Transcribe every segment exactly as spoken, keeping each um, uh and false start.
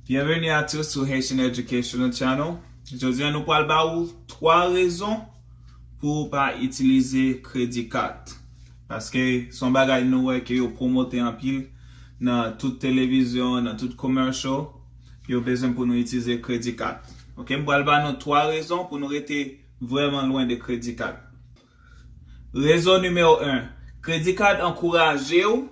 Bienvenue à tous sur Haitian Educational Channel. Jodi a nou pral ba ou twa rezon pou ou pa itilize kredi kat. Paske se yon bagay nou wè ke yo pwomote anpil nan tout televizyon, nan tout commercial, yo bezwen pou nou itilize kredi kat. Ok, m pral ba nou twa rezon pou nou rete vrèman lwen de kredi kat. Rezon nimewo en, kredi kat ankouraje w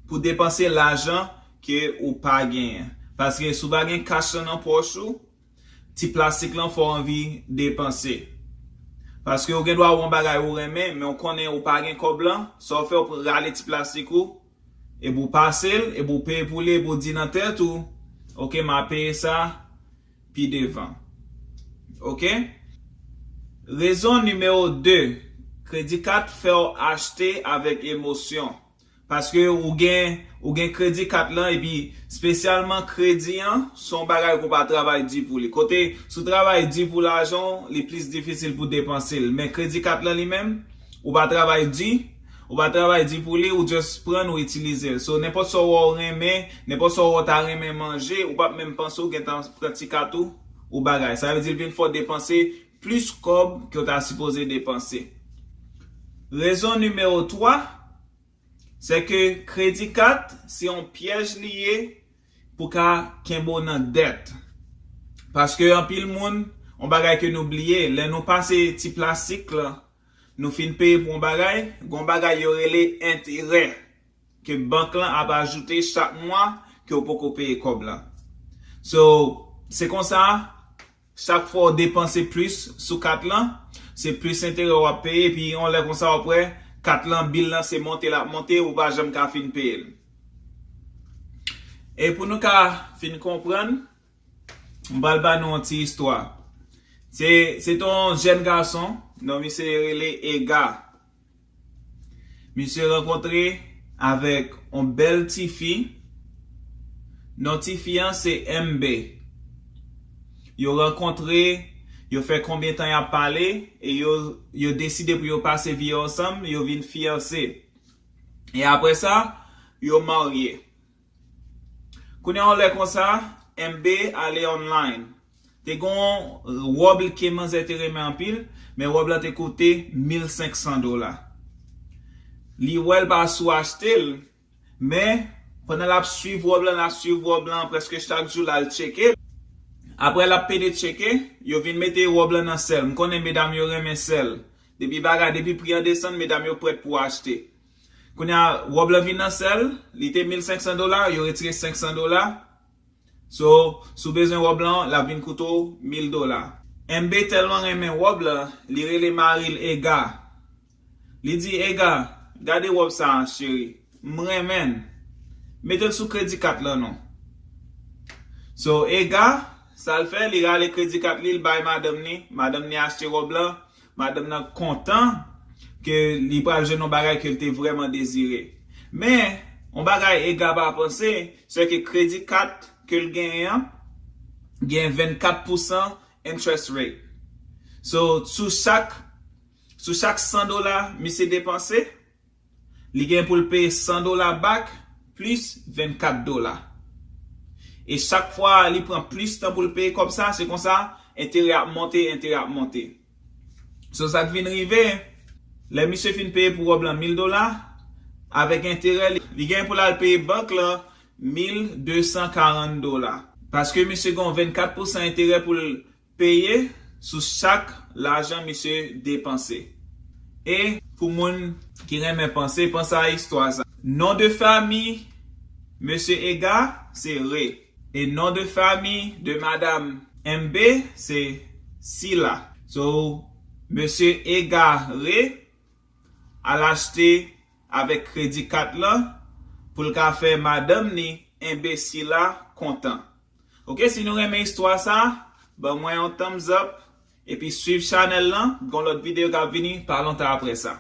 pou depanse lajan ke ou pa genyen. Paske si w pa gen kach lan nan pòch ou, ti plastik lan fè w anvi depanse. Paske ou gen dwa wè yon bagay ou renmen, men ou konnen ou pa gen kòb lan, sa w fè, ou rale ti plastik ou, epi ou pase l, epi ou peye pou li, epi ou di nan tèt ou, ok, m a peye sa pi devan. Ok? Rezon nimewo de, kredi kat fè w achte avèk emosyon. Paske ou gen, ou gen kredi kat lan, epi espesyalman kredi an, se yon bagay ke w pa travay di pou li. Kote, si w travay di pou lajan w, li plis difisil pou depanse l. Men kredi kat lan li menm, ou pa travay di, ou pa travay di pou li, ou just pran l, ou itilize l. So, nenpòt sa w wè w renmen, nenpòt sa w wè w ta renmen manje, ou p ap menm panse, ou gentan pran ti kat ou, ou bagay. Sa vle di l vin fè w depanse plis kòb ke w ta sipoze depanse. Rezon nimewo twa, se ke kredi kat se yon pyèj li ye pou ka kenbe w nan dèt. Paske anpil moun, yon bagay ke nou bliye, lè nou pase ti plastik lan, nou fin peye pou yon bagay, gen yon bagay yo rele enterè ke bank lan ap ajoute chak mwa ke w poko peye kòb lan. So, se konsa, chak fwa w depanse plis sou kat lan, se plis enterè w ap peye, epi yon lè konsa w ap wè kat lan, bil lan se monte l ap monte, ou pa janm ka fin peye l. E pou nou ka fin konprann, m pral ba nou yon ti istwa. Se, se te yon jèn gason, non misye rele Ega. Misye rankontre avèk yon bèl tifi. Non tifi an se M B. Yo rankontre, yo fè konbyen tan y ap pale, e yo, yo deside pou yo pase vi yo ansanm, yo vin fiyanse. E apre sa, yo marye. Kounye a yon lè konsa, M B ale online. Te gen yon wòb ke manzè te renmen anpil, men wòb lan te koute mil senk san dola. Li wè l pa sou achte l, men pandan l ap swiv wòb lan, l ap swiv wòb lan, prèske chak jou l al tcheke l. Apre l ap pede tcheke, yo vin mete wòb lan nan sè l. M konnen medam yo renmen sè l. Depi bagay, depi pri an desann, medam yo prèt pou achte. Kounye a, wòb lan vin nan sè l, li te mil senk san dola, yo retire senk san dola. So, si w bezwen wòb lan, l ap vin koute w mil dola. M B tèlman renmen wòb lan, li rele mari l Ega. Li di, Ega, gade wòb sa a, cheri. M renmen l. Mete l sou kredi kat lan non. So, Ega, sa l fè, li rale kredi kat li, l bay madanm ni. Madanm ni achte wòb lan. Madanm nan kontan ke li pral jwenn yon bagay ke l te vrèman dezire. Men, yon bagay Ega pa panse, se ke kredi kat ke l genyen an, gen vennkat pousan interest rate. So, sou chak, sou chak san dola misye depanse, li gen pou l peye san dola back plis vennkat dola. E chak fwa li pran plis tan pou l peye kòb sa, se konsa, enterè ap monte, enterè ap monte. So, sa k vin rive, lè misye fin peye pou wòb lan mil dola, avèk enterè, li, li gen pou l al peye bank lan mil de san karant dola. Paske misye gen yon vennkat pousan enterè pou l peye sou chak lajan misye depanse. E pou moun ki renmen panse, panse a istwa sa. Non de fami mesye Ega se Re. E non de fami de madam M B se Sila. So, mesye Ega Re al achte avèk kredi kat lan pou l ka fè madanm ni M B Sila kontan. Ok, si nou renmen istwa sa, ban mwen yon thumbs up, epi swiv chanèl lan, gon lòt videyo k ap vini pa lontan apre sa.